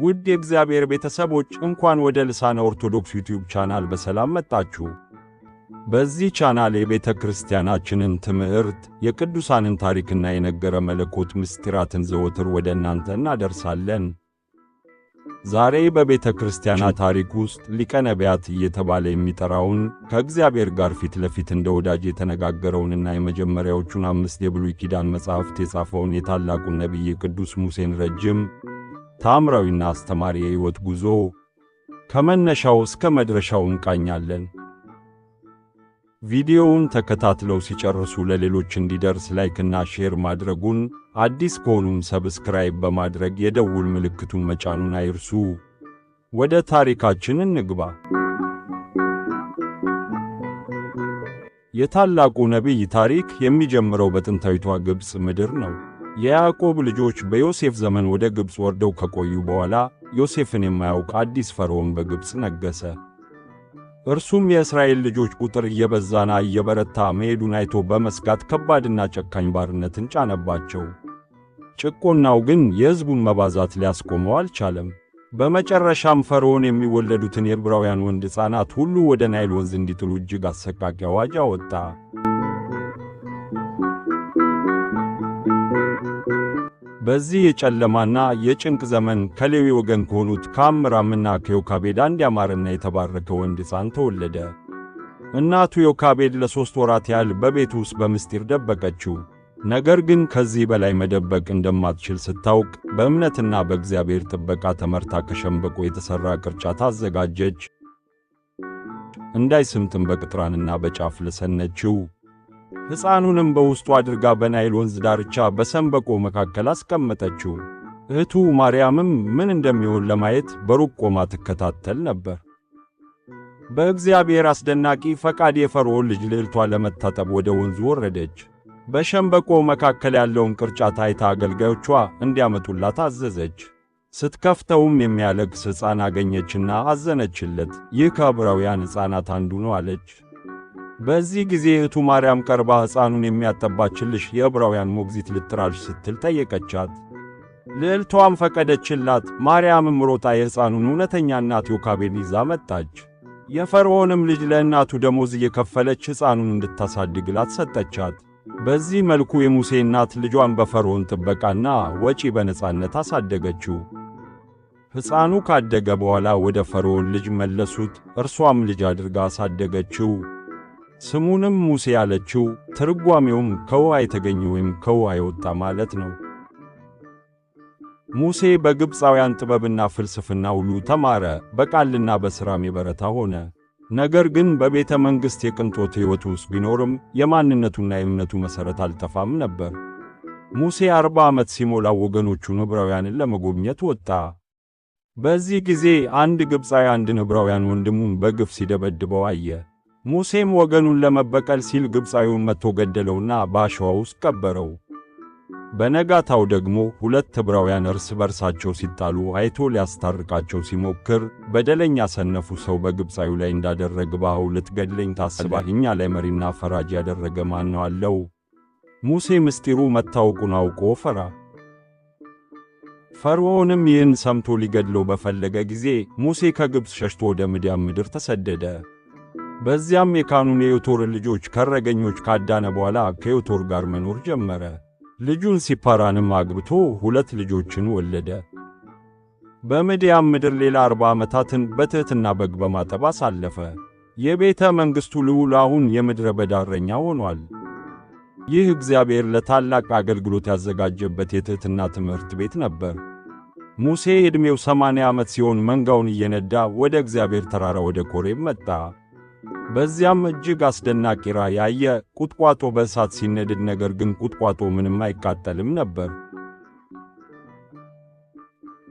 ውድ የእግዚአብሔር ቤተሰቦች፣ እንኳን ወደ ልሳነ ኦርቶዶክስ ዩቲዩብ ቻናል በሰላም መጣችሁ። በዚህ ቻናል የቤተ ክርስቲያናችንን ትምህርት፣ የቅዱሳንን ታሪክና የነገረ መለኮት ምስጢራትን ዘወትር ወደ እናንተ እናደርሳለን። ዛሬ በቤተ ክርስቲያና ታሪክ ውስጥ ሊቀ ነቢያት እየተባለ የሚጠራውን፣ ከእግዚአብሔር ጋር ፊት ለፊት እንደ ወዳጅ የተነጋገረውንና የመጀመሪያዎቹን አምስት የብሉይ ኪዳን መጻሕፍት የጻፈውን የታላቁን ነቢይ ቅዱስ ሙሴን ረጅም፣ ታምራዊና አስተማሪ የሕይወት ጉዞ ከመነሻው እስከ መድረሻው እንቃኛለን። ቪዲዮውን ተከታትለው ሲጨርሱ ለሌሎች እንዲደርስ like ና share ማድረጉን፣ አዲስ ከሆኑም subscribe በማድረግ የደውል ምልክቱን መጫኑን አይርሱ። ወደ ታሪካችን እንግባ። የታላቁ ነቢይ ታሪክ የሚጀምረው በጥንታዊቷ ግብፅ ምድር ነው። የያዕቆብ ልጆች በዮሴፍ ዘመን ወደ ግብፅ ወርደው ከቆዩ በኋላ ዮሴፍን የማያውቅ አዲስ ፈርዖን በግብፅ ነገሠ። እርሱም የእስራኤል ልጆች ቁጥር እየበዛና እየበረታ መሄዱን አይቶ በመስጋት ከባድና ጨካኝ ባርነትን ጫነባቸው። ጭቆናው ግን የሕዝቡን መባዛት ሊያስቆመው አልቻለም። በመጨረሻም ፈርዖን የሚወለዱትን የዕብራውያን ወንድ ሕፃናት ሁሉ ወደ ናይል ወንዝ እንዲጥሉ እጅግ አሰቃቂ አዋጅ አወጣ። በዚህ የጨለማና የጭንቅ ዘመን ከሌዊ ወገን ከሆኑት ከአምራምና ከዮካቤድ አንድ ያማረና የተባረከ ወንድ ሕፃን ተወለደ። እናቱ ዮካቤድ ለ3 ወራት ያህል በቤቱ ውስጥ በምስጢር ደበቀችው። ነገር ግን ከዚህ በላይ መደበቅ እንደማትችል ስታውቅ በእምነትና በእግዚአብሔር ጥበቃ ተመርታ ከሸምበቆ የተሠራ ቅርጫት አዘጋጀች። እንዳይሰምጥም በቅጥራንና በጫፍ ለሰነችው። ሕፃኑንም በውስጡ አድርጋ በናይል ወንዝ ዳርቻ በሰንበቆ መካከል አስቀመጠችው። እህቱ ማርያምም ምን እንደሚሆን ለማየት በሩቅ ቆማ ትከታተል ነበር። በእግዚአብሔር አስደናቂ ፈቃድ የፈርዖን ልጅ ልዕልቷ ለመታጠብ ወደ ወንዙ ወረደች። በሸምበቆ መካከል ያለውን ቅርጫት አይታ አገልጋዮቿ እንዲያመጡላት አዘዘች። ስትከፍተውም የሚያለቅስ ሕፃን አገኘችና አዘነችለት። ይህ ከዕብራውያን ሕፃናት አንዱ ነው አለች። በዚህ ጊዜ እህቱ ማርያም ቀርባ ሕፃኑን የሚያጠባችልሽ የዕብራውያን ሞግዚት ልጥራልሽ ስትል ጠየቀቻት። ልዕልቷም ፈቀደችላት። ማርያምም ሮጣ የሕፃኑን እውነተኛ እናት ዮካቤድን ይዛ መጣች። የፈርዖንም ልጅ ለእናቱ ደሞዝ እየከፈለች ሕፃኑን እንድታሳድግላት ሰጠቻት። በዚህ መልኩ የሙሴ እናት ልጇን በፈርዖን ጥበቃና ወጪ በነጻነት አሳደገችው። ሕፃኑ ካደገ በኋላ ወደ ፈርዖን ልጅ መለሱት። እርሷም ልጅ አድርጋ አሳደገችው። ስሙንም ሙሴ ያለችው፣ ትርጓሜውም ከውሃ የተገኘ ወይም ከውሃ የወጣ ማለት ነው። ሙሴ በግብፃውያን ጥበብና ፍልስፍና ሁሉ ተማረ፣ በቃልና በሥራም የበረታ ሆነ። ነገር ግን በቤተ መንግሥት የቅንጦት ሕይወት ውስጥ ቢኖርም የማንነቱና የእምነቱ መሠረት አልጠፋም ነበር። ሙሴ 40 ዓመት ሲሞላው ወገኖቹን ዕብራውያንን ለመጎብኘት ወጣ። በዚህ ጊዜ አንድ ግብፃዊ አንድን ዕብራውያን ወንድሙን በግፍ ሲደበድበው አየ። ሙሴም ወገኑን ለመበቀል ሲል ግብፃዊውን መትቶ ገደለውና በአሸዋ ውስጥ ቀበረው። በነጋታው ደግሞ ሁለት ዕብራውያን እርስ በርሳቸው ሲጣሉ አይቶ ሊያስታርቃቸው ሲሞክር በደለኛ ሰነፉ ሰው በግብፃዊው ላይ እንዳደረግ ባኸው ልትገድለኝ ታስባህ? እኛ ላይ መሪና ፈራጅ ያደረገ ማን ነው? አለው። ሙሴ ምስጢሩ መታወቁን አውቆ ፈራ። ፈርዖንም ይህን ሰምቶ ሊገድለው በፈለገ ጊዜ ሙሴ ከግብፅ ሸሽቶ ወደ ምድያም ምድር ተሰደደ። በዚያም የካህኑን የዮቶርን ልጆች ከረገኞች ካዳነ በኋላ ከዮቶር ጋር መኖር ጀመረ። ልጁን ሲፓራንም አግብቶ ሁለት ልጆችን ወለደ። በምድያም ምድር ሌላ 40 ዓመታትን በትሕትና በግ በማጠብ አሳለፈ። የቤተ መንግሥቱ ልዑል አሁን የምድረ በዳ እረኛ ሆኗል። ይህ እግዚአብሔር ለታላቅ አገልግሎት ያዘጋጀበት የትሕትና ትምህርት ቤት ነበር። ሙሴ ዕድሜው 80 ዓመት ሲሆን መንጋውን እየነዳ ወደ እግዚአብሔር ተራራ ወደ ኮሬብ መጣ። በዚያም እጅግ አስደናቂ ራእይ አየ። ቁጥቋጦ በእሳት ሲነድድ፣ ነገር ግን ቁጥቋጦ ምንም አይቃጠልም ነበር።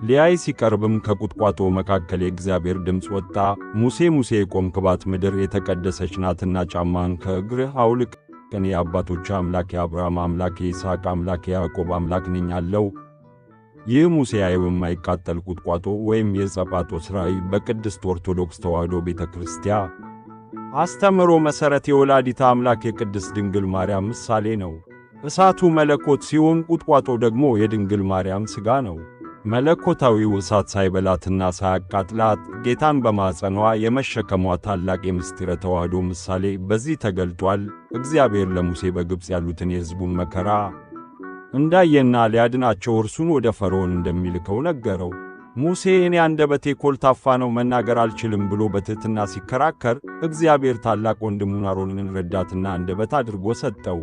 ሊያይ ሲቀርብም ከቁጥቋጦ መካከል የእግዚአብሔር ድምፅ ወጣ። ሙሴ፣ ሙሴ፣ የቆምክባት ምድር የተቀደሰች ናትና ጫማህን ከእግርህ አውልቅ። እኔ የአባቶችህ አምላክ፣ የአብርሃም አምላክ፣ የይስሐቅ አምላክ፣ የያዕቆብ አምላክ ነኝ አለው። ይህ ሙሴ ያየው የማይቃጠል ቁጥቋጦ ወይም የዕፀ ጳጦስ ራእይ በቅድስት ኦርቶዶክስ ተዋሕዶ ቤተ ክርስቲያን አስተምህሮ መሠረት የወላዲተ አምላክ የቅድስት ድንግል ማርያም ምሳሌ ነው። እሳቱ መለኮት ሲሆን ቁጥቋጦ ደግሞ የድንግል ማርያም ሥጋ ነው። መለኮታዊው እሳት ሳይበላትና ሳያቃጥላት ጌታን በማኅፀኗ የመሸከሟ ታላቅ የምስጢረ ተዋሕዶ ምሳሌ በዚህ ተገልጧል። እግዚአብሔር ለሙሴ በግብፅ ያሉትን የሕዝቡን መከራ እንዳየና ሊያድናቸው እርሱን ወደ ፈርዖን እንደሚልከው ነገረው። ሙሴ እኔ አንደበቴ ኮልታፋ ነው፣ መናገር አልችልም ብሎ በትሕትና ሲከራከር እግዚአብሔር ታላቅ ወንድሙን አሮንን ረዳትና አንደበት አድርጎ ሰጠው።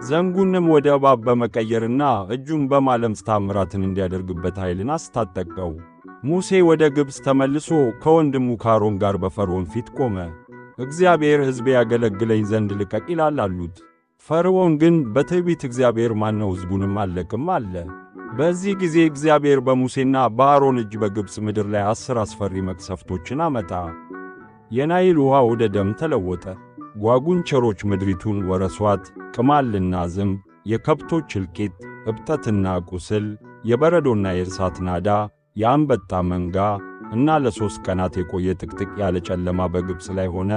ዘንጉንም ወደ እባብ በመቀየርና እጁን በማለምጽ ታምራትን እንዲያደርግበት ኃይልን አስታጠቀው። ሙሴ ወደ ግብፅ ተመልሶ ከወንድሙ ከአሮን ጋር በፈርዖን ፊት ቆመ። እግዚአብሔር ሕዝቤ ያገለግለኝ ዘንድ ልቀቅ ይላል አሉት። ፈርዖን ግን በትዕቢት እግዚአብሔር ማን ነው? ሕዝቡንም አልለቅም አለ። በዚህ ጊዜ እግዚአብሔር በሙሴና በአሮን እጅ በግብፅ ምድር ላይ 10 አስፈሪ መቅሰፍቶችን አመጣ። የናይል ውሃ ወደ ደም ተለወጠ። ጓጉንቸሮች ምድሪቱን ወረሷት። ቅማልና ዝንብ፣ የከብቶች እልቂት፣ እብጠትና ቁስል፣ የበረዶና የእሳት ናዳ፣ የአንበጣ መንጋ እና ለ3 ቀናት የቆየ ጥቅጥቅ ያለ ጨለማ በግብፅ ላይ ሆነ።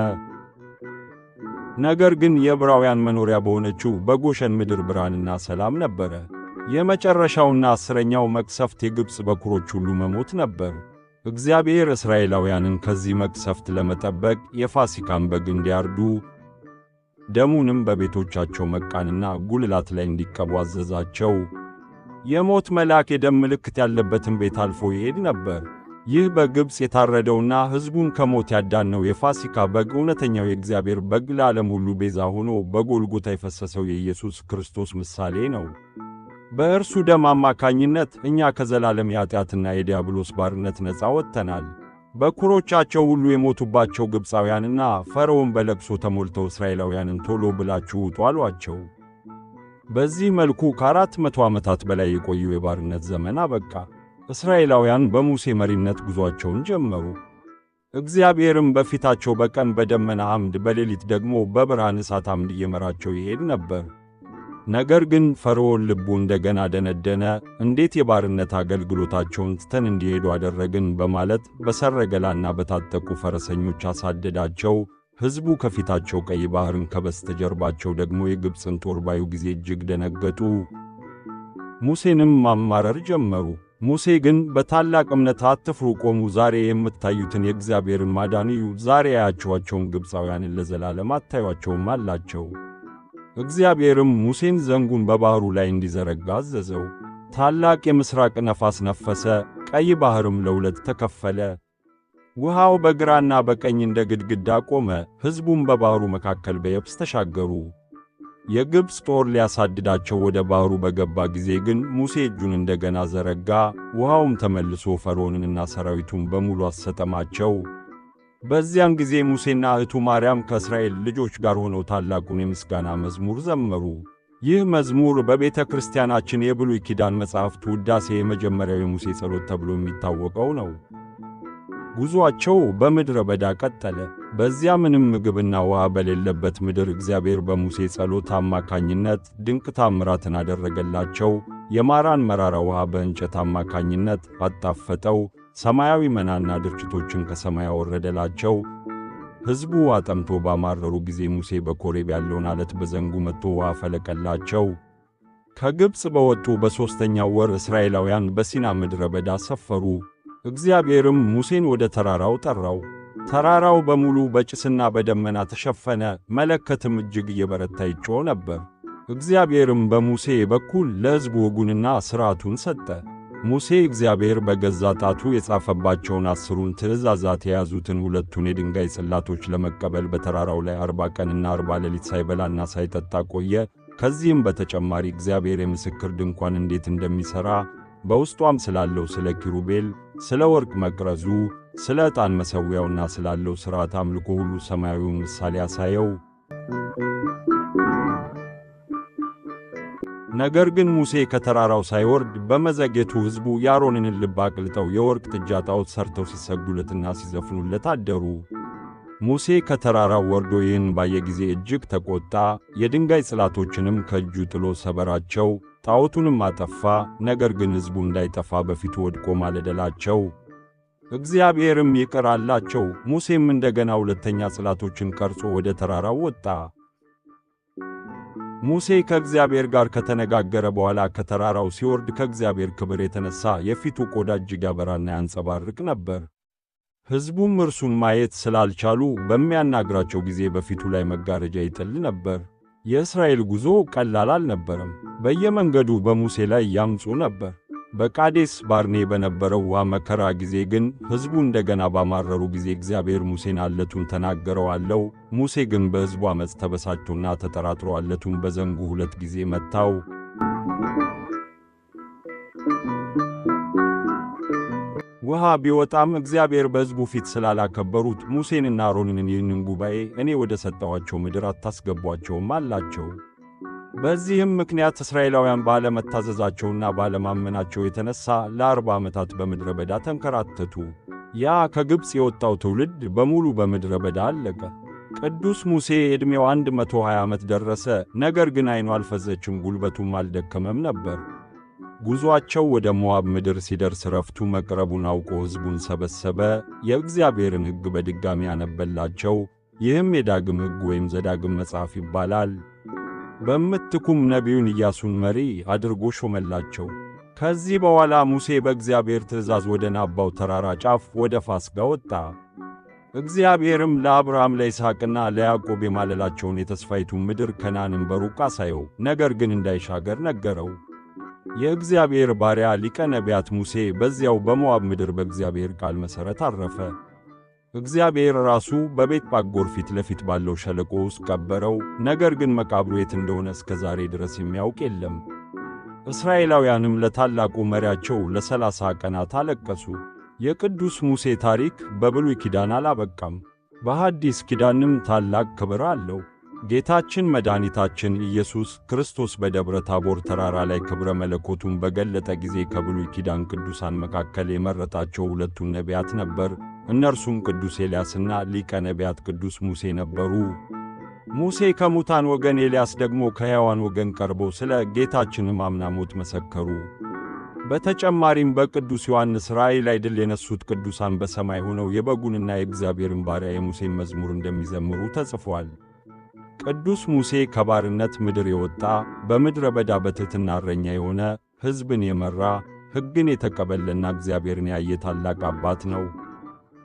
ነገር ግን የዕብራውያን መኖሪያ በሆነችው በጎሸን ምድር ብርሃንና ሰላም ነበረ። የመጨረሻውና 10ኛው መቅሰፍት የግብፅ በኩሮች ሁሉ መሞት ነበር። እግዚአብሔር እስራኤላውያንን ከዚህ መቅሰፍት ለመጠበቅ የፋሲካን በግ እንዲያርዱ ደሙንም በቤቶቻቸው መቃንና ጉልላት ላይ እንዲቀቡ አዘዛቸው። የሞት መልአክ የደም ምልክት ያለበትን ቤት አልፎ ይሄድ ነበር። ይህ በግብፅ የታረደውና ሕዝቡን ከሞት ያዳነው የፋሲካ በግ እውነተኛው የእግዚአብሔር በግ ለዓለም ሁሉ ቤዛ ሆኖ በጎልጎታ የፈሰሰው የኢየሱስ ክርስቶስ ምሳሌ ነው። በእርሱ ደም አማካኝነት እኛ ከዘላለም የኃጢአትና የዲያብሎስ ባርነት ነፃ ወጥተናል። በኩሮቻቸው ሁሉ የሞቱባቸው ግብፃውያንና ፈርዖን በለቅሶ ተሞልተው እስራኤላውያንን ቶሎ ብላችሁ ውጡ አሏቸው። በዚህ መልኩ ከ400 ዓመታት በላይ የቆየው የባርነት ዘመን አበቃ። እስራኤላውያን በሙሴ መሪነት ጉዟቸውን ጀመሩ። እግዚአብሔርም በፊታቸው በቀን በደመና ዓምድ በሌሊት ደግሞ በብርሃን እሳት ዓምድ እየመራቸው ይሄድ ነበር። ነገር ግን ፈርዖን ልቡ እንደገና ደነደነ። እንዴት የባርነት አገልግሎታቸውን ትተን እንዲሄዱ አደረግን በማለት በሰረገላና በታጠቁ ፈረሰኞች አሳደዳቸው። ሕዝቡ ከፊታቸው ቀይ ባህርን ከበስተጀርባቸው ደግሞ የግብፅን ጦር ባዩ ጊዜ እጅግ ደነገጡ። ሙሴንም ማማረር ጀመሩ። ሙሴ ግን በታላቅ እምነት አትፍሩ፣ ቆሙ፣ ዛሬ የምታዩትን የእግዚአብሔርን ማዳን እዩ፣ ዛሬ ያያችኋቸውን ግብፃውያንን ለዘላለም አታዩአቸውም አላቸው። እግዚአብሔርም ሙሴን ዘንጉን በባሕሩ ላይ እንዲዘረጋ አዘዘው። ታላቅ የምሥራቅ ነፋስ ነፈሰ፣ ቀይ ባሕርም ለሁለት ተከፈለ። ውሃው በግራና በቀኝ እንደ ግድግዳ ቆመ። ሕዝቡም በባሕሩ መካከል በየብስ ተሻገሩ። የግብፅ ጦር ሊያሳድዳቸው ወደ ባሕሩ በገባ ጊዜ ግን ሙሴ እጁን እንደገና ዘረጋ፣ ውሃውም ተመልሶ ፈርዖንንና ሰራዊቱን በሙሉ አሰጠማቸው። በዚያን ጊዜ ሙሴና እህቱ ማርያም ከእስራኤል ልጆች ጋር ሆነው ታላቁን የምስጋና መዝሙር ዘመሩ። ይህ መዝሙር በቤተ ክርስቲያናችን የብሉይ ኪዳን መጻሕፍት ውዳሴ የመጀመሪያው የሙሴ ጸሎት ተብሎ የሚታወቀው ነው። ጉዞአቸው በምድረ በዳ ቀጠለ። በዚያ ምንም ምግብና ውሃ በሌለበት ምድር እግዚአብሔር በሙሴ ጸሎት አማካኝነት ድንቅ ታምራትን አደረገላቸው። የማራን መራራ ውሃ በእንጨት አማካኝነት አጣፈጠው። ሰማያዊ መናና ድርጭቶችን ከሰማይ አወረደላቸው። ሕዝቡ ውሃ ጠምቶ ባማረሩ ጊዜ ሙሴ በኮሬብ ያለውን ዓለት በዘንጉ መትቶ ውሃ ፈለቀላቸው። ከግብፅ በወጡ በሦስተኛው ወር እስራኤላውያን በሲና ምድረ በዳ ሰፈሩ። እግዚአብሔርም ሙሴን ወደ ተራራው ጠራው። ተራራው በሙሉ በጭስና በደመና ተሸፈነ፣ መለከትም እጅግ እየበረታ ይጮህ ነበር። እግዚአብሔርም በሙሴ በኩል ለሕዝቡ ሕጉንና ሥርዓቱን ሰጠ። ሙሴ እግዚአብሔር በገዛ ጣቱ የጻፈባቸውን 10ሩን ትእዛዛት የያዙትን 2ቱን የድንጋይ ጽላቶች ለመቀበል በተራራው ላይ 40 ቀንና 40 ሌሊት ሳይበላና ሳይጠጣ ቆየ። ከዚህም በተጨማሪ እግዚአብሔር የምስክር ድንኳን እንዴት እንደሚሠራ በውስጧም ስላለው ስለ ኪሩቤል፣ ስለ ወርቅ መቅረዙ፣ ስለ ዕጣን መሠዊያውና ስላለው ሥርዓት አምልኮ ሁሉ ሰማያዊውን ምሳሌ አሳየው። ነገር ግን ሙሴ ከተራራው ሳይወርድ በመዘግየቱ ሕዝቡ የአሮንን ልብ አቅልጠው የወርቅ ጥጃ ጣዖት ሰርተው ሲሰግዱለትና ሲዘፍኑለት አደሩ። ሙሴ ከተራራው ወርዶ ይህን ባየ ጊዜ እጅግ ተቆጣ። የድንጋይ ጽላቶችንም ከእጁ ጥሎ ሰበራቸው፣ ጣዖቱንም አጠፋ። ነገር ግን ሕዝቡ እንዳይጠፋ በፊቱ ወድቆ ማለደላቸው። እግዚአብሔርም ይቅር አላቸው። ሙሴም እንደገና ሁለተኛ ጽላቶችን ቀርጾ ወደ ተራራው ወጣ። ሙሴ ከእግዚአብሔር ጋር ከተነጋገረ በኋላ ከተራራው ሲወርድ ከእግዚአብሔር ክብር የተነሣ የፊቱ ቆዳ እጅግ ያበራና ያንጸባርቅ ነበር። ሕዝቡም እርሱን ማየት ስላልቻሉ በሚያናግራቸው ጊዜ በፊቱ ላይ መጋረጃ ይጥል ነበር። የእስራኤል ጉዞ ቀላል አልነበረም። በየመንገዱ በሙሴ ላይ ያምፁ ነበር። በቃዴስ ባርኔ በነበረው ውሃ መከራ ጊዜ ግን ሕዝቡ እንደገና ባማረሩ ጊዜ እግዚአብሔር ሙሴን አለቱን ተናገረው አለው። ሙሴ ግን በሕዝቡ ዓመፅ ተበሳጭቶና ተጠራጥሮ አለቱን በዘንጉ 2 ጊዜ መታው። ውሃ ቢወጣም እግዚአብሔር በሕዝቡ ፊት ስላላከበሩት ሙሴንና አሮንን ይህንን ጉባኤ እኔ ወደ ሰጠኋቸው ምድር አታስገቧቸውም አላቸው። በዚህም ምክንያት እስራኤላውያን ባለመታዘዛቸውና ባለማመናቸው የተነሣ ለ40 ዓመታት በምድረ በዳ ተንከራተቱ። ያ ከግብፅ የወጣው ትውልድ በሙሉ በምድረ በዳ አለቀ። ቅዱስ ሙሴ ዕድሜው 120 ዓመት ደረሰ። ነገር ግን ዓይኑ አልፈዘችም፣ ጉልበቱም አልደከመም ነበር። ጉዞአቸው ወደ ሞዓብ ምድር ሲደርስ ረፍቱ መቅረቡን አውቆ ሕዝቡን ሰበሰበ። የእግዚአብሔርን ሕግ በድጋሚ አነበላቸው። ይህም የዳግም ሕግ ወይም ዘዳግም መጽሐፍ ይባላል። በምትኩም ነቢዩን ኢያሱን መሪ አድርጎ ሾመላቸው። ከዚህ በኋላ ሙሴ በእግዚአብሔር ትእዛዝ ወደ ናባው ተራራ ጫፍ ወደ ፋስጋ ወጣ። እግዚአብሔርም ለአብርሃም ለይስሐቅና ለያዕቆብ የማለላቸውን የተስፋይቱን ምድር ከነዓንን በሩቅ አሳየው፣ ነገር ግን እንዳይሻገር ነገረው። የእግዚአብሔር ባሪያ ሊቀ ነቢያት ሙሴ በዚያው በሞዓብ ምድር በእግዚአብሔር ቃል መሠረት አረፈ። እግዚአብሔር ራሱ በቤት ጳጎር ፊት ለፊት ባለው ሸለቆ ውስጥ ቀበረው። ነገር ግን መቃብሩ የት እንደሆነ እስከ ዛሬ ድረስ የሚያውቅ የለም። እስራኤላውያንም ለታላቁ መሪያቸው ለ30 ቀናት አለቀሱ። የቅዱስ ሙሴ ታሪክ በብሉይ ኪዳን አላበቃም። በሐዲስ ኪዳንም ታላቅ ክብር አለው። ጌታችን መድኃኒታችን ኢየሱስ ክርስቶስ በደብረ ታቦር ተራራ ላይ ክብረ መለኮቱን በገለጠ ጊዜ ከብሉይ ኪዳን ቅዱሳን መካከል የመረጣቸው ሁለቱን ነቢያት ነበር። እነርሱም ቅዱስ ኤልያስና ሊቀ ነቢያት ቅዱስ ሙሴ ነበሩ። ሙሴ ከሙታን ወገን፣ ኤልያስ ደግሞ ከሕያዋን ወገን ቀርበው ስለ ጌታችን ሕማምና ሞት መሰከሩ። በተጨማሪም በቅዱስ ዮሐንስ ራእይ ላይ ድል የነሱት ቅዱሳን በሰማይ ሆነው የበጉንና የእግዚአብሔርን ባሪያ የሙሴን መዝሙር እንደሚዘምሩ ተጽፏል። ቅዱስ ሙሴ ከባርነት ምድር የወጣ፣ በምድረ በዳ በትሕትና እረኛ የሆነ፣ ሕዝብን የመራ፣ ሕግን የተቀበለና እግዚአብሔርን ያየ ታላቅ አባት ነው።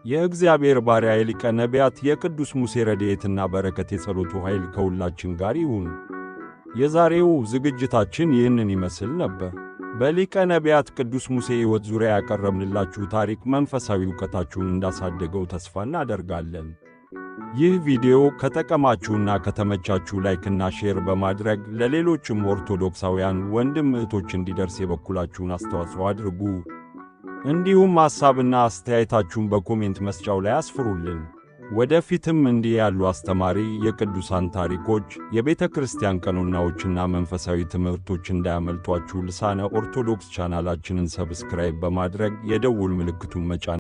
የእግዚአብሔር ባሪያ የሊቀ ነቢያት የቅዱስ ሙሴ ረድኤትና በረከት የጸሎቱ ኃይል ከሁላችን ጋር ይሁን። የዛሬው ዝግጅታችን ይህንን ይመስል ነበር። በሊቀ ነቢያት ቅዱስ ሙሴ ሕይወት ዙሪያ ያቀረብንላችሁ ታሪክ መንፈሳዊ ዕውቀታችሁን እንዳሳደገው ተስፋ እናደርጋለን። ይህ ቪዲዮ ከጠቀማችሁና ከተመቻችሁ like ና share በማድረግ ለሌሎችም ኦርቶዶክሳውያን ወንድም እህቶች እንዲደርስ የበኩላችሁን አስተዋጽኦ አድርጉ። እንዲሁም ሐሳብና አስተያየታችሁን በ comment መስጫው ላይ አስፍሩልን። ወደፊትም እንዲህ ያሉ አስተማሪ የቅዱሳን ታሪኮች፣ የቤተ ክርስቲያን ቀኖናዎችና መንፈሳዊ ትምህርቶች እንዳያመልጧችሁ ልሳነ ኦርቶዶክስ ቻናላችንን subscribe በማድረግ የደውል ምልክቱን መጫን